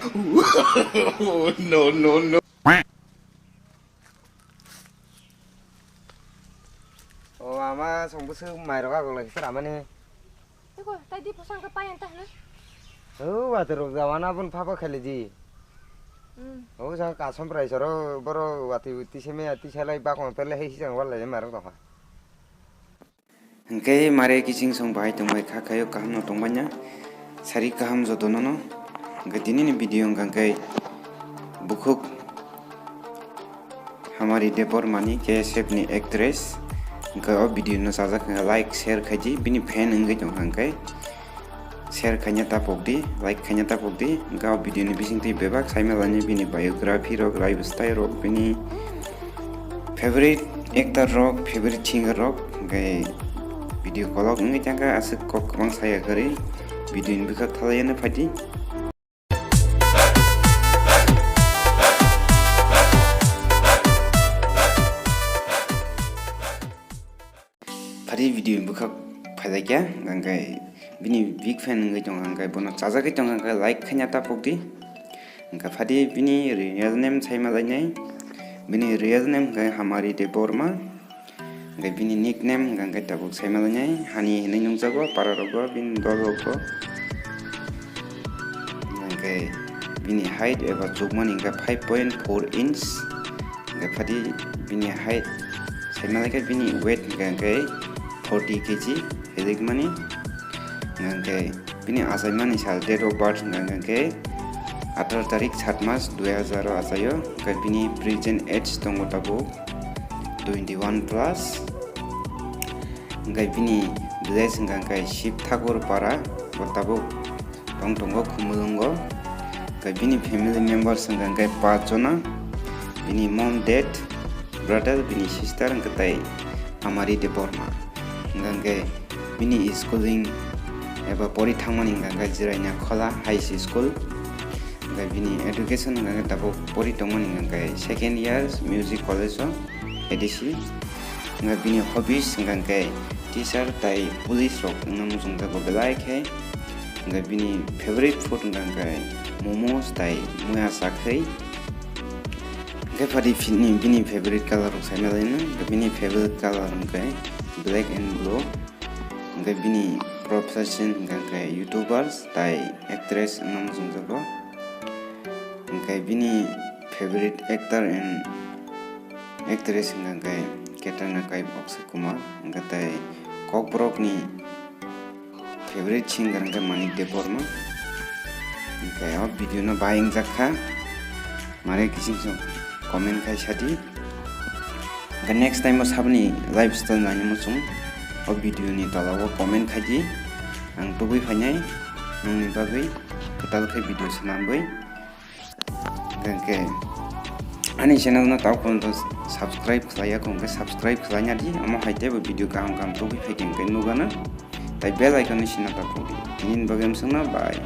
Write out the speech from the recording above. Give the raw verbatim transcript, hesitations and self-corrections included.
Oh, no, no, no. O ama song bwswk mairok agok lai khe ramani. Eko, tai di phosang khe payan ta hwnwi. O watwi rok jawana bun phapa khali di. Hmm. O sang kasom prai soro boro watwi tisa meya tisa lai bakong pele hei sijang wal lai mairok tongkha. Hwnkhe mare kiching song bahai tongbai kha khayo kaham no tongbai na. Sari kaham joto no no. Hwnkhe tini ni video hwnkha khe bukhuk Hamari Debbarma ni K S F ni actress. Hwnkhe o video no chajak hwnkhe like share khaidi bini fan wngwi tongkha hwnkhe. Share khaina tapok di, like khaina tapok di. Hwnkhe o video ni bisingtwi bebak saima lainai bini biography rok, lifestyle rok, bini favorite actor rok, favorite singer rok. Hwnkhe video kolok wngwi thangkha, aswk kok kwbang saya kwrwi. Video ni bwkhak thalaiya no phaidi. Phari video bwkhak phailaikya, hwnkhe bini big fan wngwi tongkha, hwnkhe bono chajagwi tongkha, hwnkhe like khaina tapok di. Hwnkhe phadi bini real name saima lainai, bini real name hwnkhe Hamari Debbarma, hwnkhe bini nickname hwnkhe tabuk saima lainai, Hani hinwi nungjago para rogo, bini dol rogo. Hwnkhe bini height eba chukmani hwnkhe five point four inch. Hwnkhe phadi bini height saima laikha bini weight hwnkhe forty K G hilikmani. Hwnkhe bini achaimani sal date of birth hwnkhe atharo tarik sat mas dui hazar o achaio. Hwnkhe bini present age tongo tabuk twenty one plus. Hwnkhe bini village hwnkhe Shiv Thakur Para, bo tabuk tong tongo Khumulwngo. Hwnkhe bini family members hwnkhe paanch jona, bini mom, dad, brother, bini sister hwnkhe tai Amari Debbarma. Hwnkhe bini schooling eba pori thangmani hwnkhe Jiraina Khola High School. Hwnkhe bini education hwnkhe tabuk pori tongmani hwnkhe second year music college o A D C. Hwnkhe bini hobbies hwnkhe teacher tai police rok wngna muchungjago belai khe. Hwnkhe bini favorite food hwnkhe momos tai muya sakhwi. Hwnkhe phadi bini, bini favorite color rok saimalaino, hwnkhe bini favorite color hwnkhe black and blue. Hwnkhe bini profession hwnkhe YouTubers tai actress wngna muchungjago. Hwnkhe bini favorite actor and actress hwnkhe Katrina Kaif, Akshay Kumar, hwnkhe tai Kokborok ni favorite singer hwnkhe Manik Debbarma. Hwnkhe o video no bai wngjakha, mare kiching song comment khai sadi. Hwnkhe next time o saboni lifestyle nainwi muchung o video ni tola o comment khaidi. Ang tubui phainai nongni bagwi kwtal khe video swnamwi. Hwnkhe ani channel no tabuk porjonto subscribe khlaiya kho, hwnkhe subscribe khlaina di, omo hai teibo video kaham kaham tubui phaikhe hwnkhe nukgano, tai bell icon ni sina tapuk di. Tini ni bagwi amswkno bye.